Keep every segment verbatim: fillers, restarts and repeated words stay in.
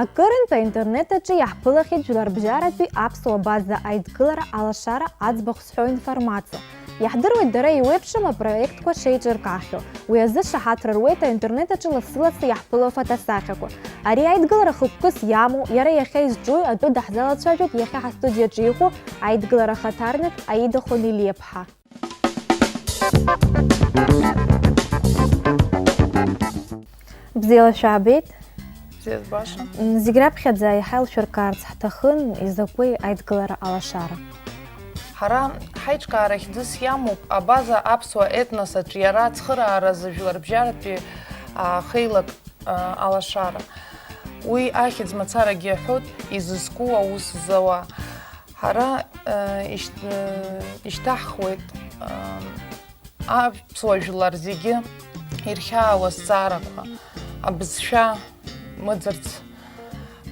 Акырынтә аинтернет аҿы иаҳԥылахьеит Жәларбжьаратәи аԥсуа база аидгылара алашара аӡбахә зҳәо информациа. Иаҳдыруеит дара еиуеиԥшым апроектқәа шеиҿыркаахьоу. Уи азы шаҳаҭра руеит аинтернет аҿы лассы-лассы иаҳԥыло афотосахьақәа. Ари аидгылара хықәкыс иамоу, иара иахьа изҿуи атәы даҳзалацәажәоит иахьа ҳастудиаҿы иҟоу аидгылара ахаҭарнак Аида Хонелиаԥҳа. Бзиала шәаабеит. Бзиа збаша. М, зегь раԥхьаӡа еиҳа илшәыркаарц ҳҭахын, изакәи аидгылара алашара? Ҳара ҳаиҿкаара хьӡыс иамоуп абаза аԥсуа етнос аҿиара ацхырааразы жәларбжьаратәи, а, хеилак, а, алашара. Уи ахьӡ мацарагьы иҳәоит, изызку аус зауа. Ҳара, э, ишьҭ-, э, ишьҭаҳхуеит, э, аԥсуа жәлар зегьы ирхьаау азҵаарақәа, абызшәа мыӡырц,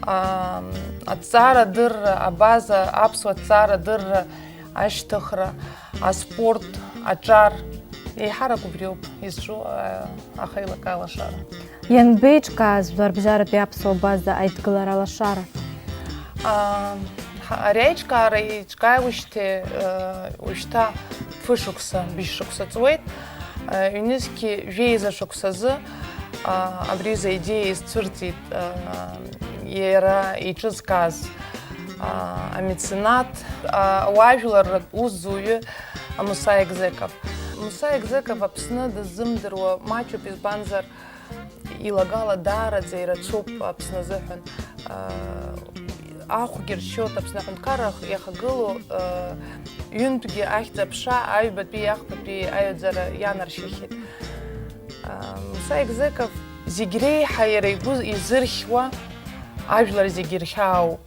а, аҭҵаарадырра, абаза, аԥсуа ҭҵаарадырра ашьҭыхра, аспорт, аҿар, еиҳарак убриоуп изҿу, э, ахеилак алашара. Ианбеиҿкааз жәларбжьаратәи аԥсуа база аидгылара алашара? А, ҳа-, ари аиҿкаара еиҿкааижьҭеи, э, уажәшьҭа фышықәса, быжьшықәса ҵуеит. Э, ҩнызқьи жәеиза шықәсазы, а, абри изы аидеиа изцәырҵит, э, иара иҿызкааз, а, амеценат, а, ауаажәларратә усзуҩы Муса Егзеков. Муса Егзеков Аԥсны дыззымдыруа маҷуп, избанзар, илагала даараӡа ирацәоуп Аԥсны азыҳәан. Ахәгьы ршьоит Аԥсны аҳәынҭқарра иахагылоу, ҩынтәгьы ахьӡ-аԥша аҩбатәи ахԥатәи аҩаӡара ианаршьахьеит. Муса Егзеков зегь реиҳа иара игәы изырхьуа ажәлар зегь ирхьаауп.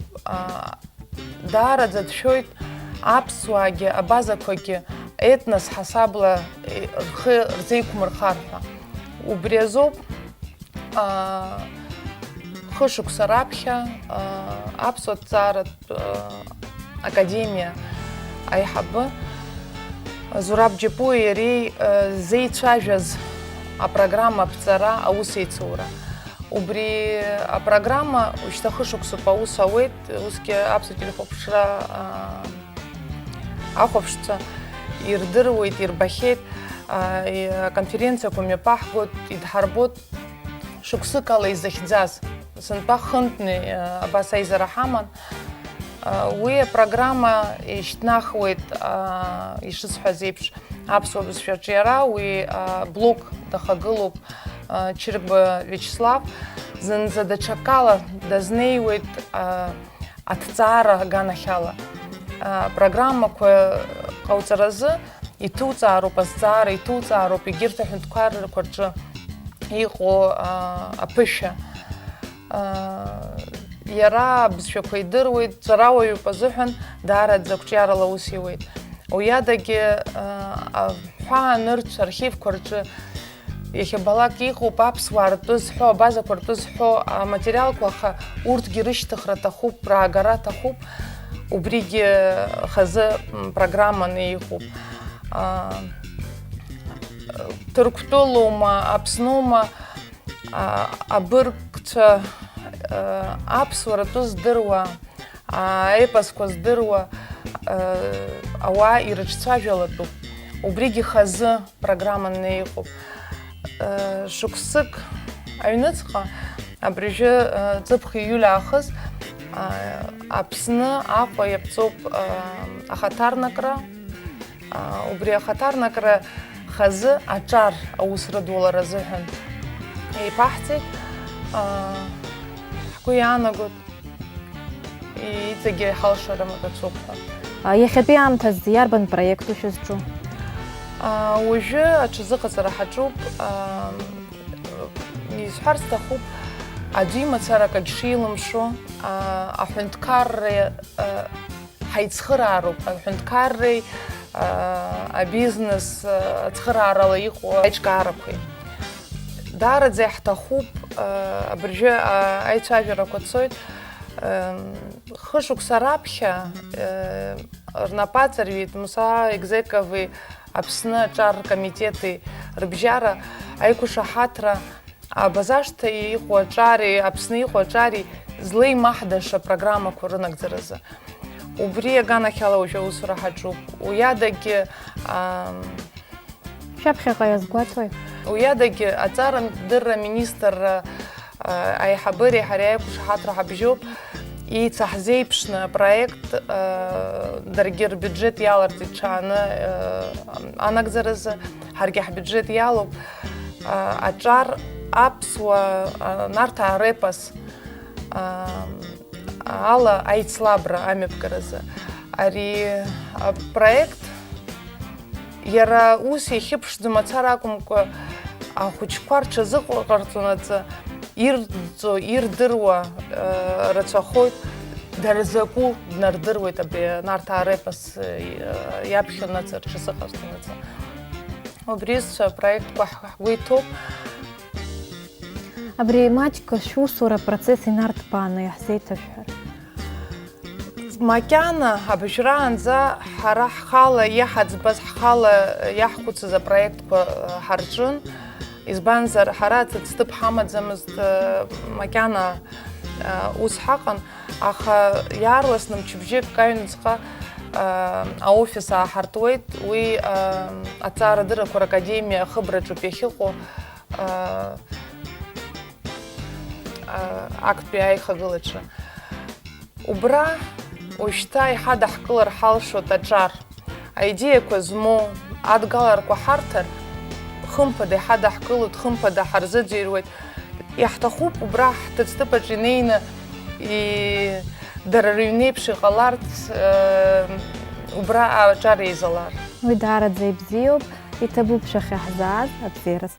Даараӡа дшәоит аԥсуаагьы, абазақәагьы етнос ҳасабла рхы рзеиқәмырхар ҳәа. Убри азоуп, аа, хышықәса раԥхьа, аа, аԥсуа ҭҵааратә, аа, академиа аиҳабы Зураб Џьапуи иареи, аа, ззеицәажәаз апрограмма аԥҵара аусеицура. Убри апрограмма ушьҭа хышықәсоуп аус ауеит, усгьы аԥсуа телехәаԥшра, аа, ахәаԥшцәа ирдыруеит, ирбахьеит, аа, и-, аконференциақәа мҩаԥаҳгоит, идҳарбоит шықәсык ала изахьӡаз. Сынтәа хынтәны, аа, абас аизара ҳаман. Уи апрограмма ишьҭнахуеит, аа, ишысҳәаз еиԥш, аԥсуа бызшәа аҿиара, уи, аа, блок дахагылоуп, аа, Чырба Виачеслав. Зынӡа даҽакала дазнеиуеит, аа, аҭҵаара аганахьала. Аа, программақәа ҟауҵаразы иҭуҵаароуп азҵаара, иҭуҵаароуп егьырҭ аҳәынҭқаррақәа рҿы иҟоу, аа, аԥышәа. Иара абызшәақәа идыруеит, ҵарауаҩуп азыҳәан даараӡа ақәҿиарала аус иуеит. Уи адагьы, аҳәаа нырцә архивқәа рҿы иахьабалак иҟоуп аԥсуаа ртәы зҳәо, абазақәа ртәы зҳәо аматериалқәа, аха урҭгьы рышьҭыхра аҭахуп, раагара аҭахуп, убригьы хазы, м, программаны иҟоуп. А, Ҭырқәтәылоума, Аԥснума, а, абыргцәа, а, аԥсуара тәы здыруа, а, аепосқәа здыруа, а, ауаа ирыҿцәажәалатәуп. Убригьы хазы программаны иҟоуп. А, шықәсык аҩныҵҟа, абыржәы, а, ҵыԥх июль аахыс, а, Аԥсны Аҟәа иаԥҵоуп, а, ахаҭарнакра. Убри ахаҭарнакра хазы аҿар аус рыдулара азыҳәан еиқәаҳҵеит. Ҳгәы иаанагоит, иҵегьы иҳалшарым рацәоуп ҳәа. Иахьатәи аамҭазы иарбан проекту шәызҿу? Уажәы аҽазыҟаҵара ҳаҿуп. Исҳәар сҭахуп, аӡәы имацара акагь шилымшо, аҳәынҭқарра ҳаицхыраароуп аҳәынҭқарреи, аа, абизнес, аа, ацхыраарала иҟоу аиҿкаарақәеи. Даараӡа иаҳҭахуп, аа, абыржәы, аа, аицәажәарақәа цоит. Ем, хышықәса раԥхьа, е, рнапы аҵарҩит Муса Егзекови Аԥсны аҿар ркомитети рыбжьара аиқәшаҳаҭра Абазашҭа иҟоу аҿари Аԥсны иҟоу аҿари злеимаҳдаша программақәа рынагӡаразы. Убри аганахьала уажәы аусура ҳаҿуп. Уи адагьы, ам, Шәаԥхьаҟа иазгәаҭои? Уи адагьы аҵарадырра аминистрра, а, аиҳабыреи ҳареи аиқәшаҳаҭра ҳабжьоуп. Еицаҳзеиԥшны апроект, а, даргьы рбиуџьет иаларҵеит ҽааны, а, анагӡаразы, ҳаргьы ҳбиуџьет иалоуп. А, аҿар аԥсуа, а, Нарҭаа репос, а, ала аицлабра амҩаԥгаразы. Ари апроект иара ус иахьыԥшӡо мацара акәымкәа, ахәыҷқәа рҽазыҟарҵонаҵы ирҵо, ирдыруа, э, рацәахоит, дара закәу днардыруеит абри Нарҭаа репос, э, иаԥхьанаҵы рҽазыҟарҵонаҵы. Убри зцәа апроектқәа ҳгәы иҭоуп. Абри маҷк шәусура апроцесс инарҭбааны иаҳзеиҭашәҳәар. Макьана абыжәраанӡа ҳара ҳхала иаҳаӡбаз, ҳхала иаҳхәыцыз апроектқәа ҳарҿын, избанзар, ҳара аҭыӡҭыԥ ҳамаӡамызт, макьана ус ҳаҟан, аха иаарласны мчыбжьык аҩныҵҟа аофис ааҳартуеит, уи аҭҵаарадыррақәа ракадемиа ахыбраҿоуп иахьыҟоу. Актәи аихагылаҿы. Убра уажәшьҭа иҳадаҳкылар ҳалшоит аҿар. Аидеиақәа змоу адгаларақәа ҳарҭар, хымԥада иҳадаҳкылоит, хымԥада ҳарзыӡырҩуеит. Иаҳҭахуп убра ҳҭыӡҭыԥаҿ инеины, и-, дара рыҩнеиԥш иҟаларц, э, убра аҿар еизалар. Уи даараӡа ибзиоуп, иҭабуп шәахьаҳзааз, абзиараз.